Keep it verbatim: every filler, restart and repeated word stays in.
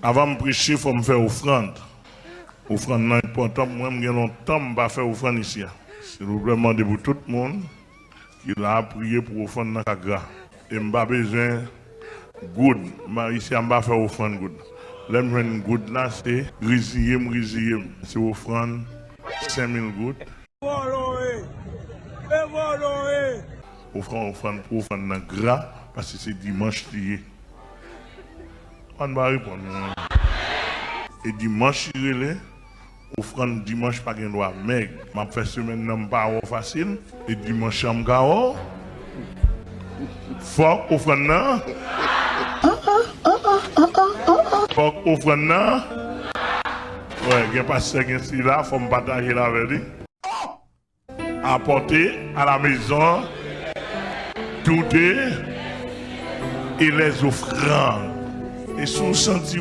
Avan m preche, fò m fè ofrann. Ofrann nan enpòtan pou mwen, m gen lontan m pa fè ofrann isi a. Silvouplè, m mande pou tout moun ki la a priye pou ofrann nan ka gra. E m pa bezwen goud. M pa, isi a, m pa fè ofrann goud. Lè m jwenn goud la, se reziye m, reziye m. Se ofrann senk mil goud. Vòlò e, e vòlò e. Ofrann, ofrann pou ofrann nan gra, paske se dimanch li ye. Ann ba reponn mwen. E dimanch li rele, ofrann dimanch pa gen dwa mèg. M ap fè semèn nan m pa wè w fasil, e dimanch an m ka wè w. Fòk ofrann nan. Fòk ofrann nan. Wè, gen pastè, gen sila, fò m pataje l avè li. Apportez à la maison toutes les offrandes. E si w santi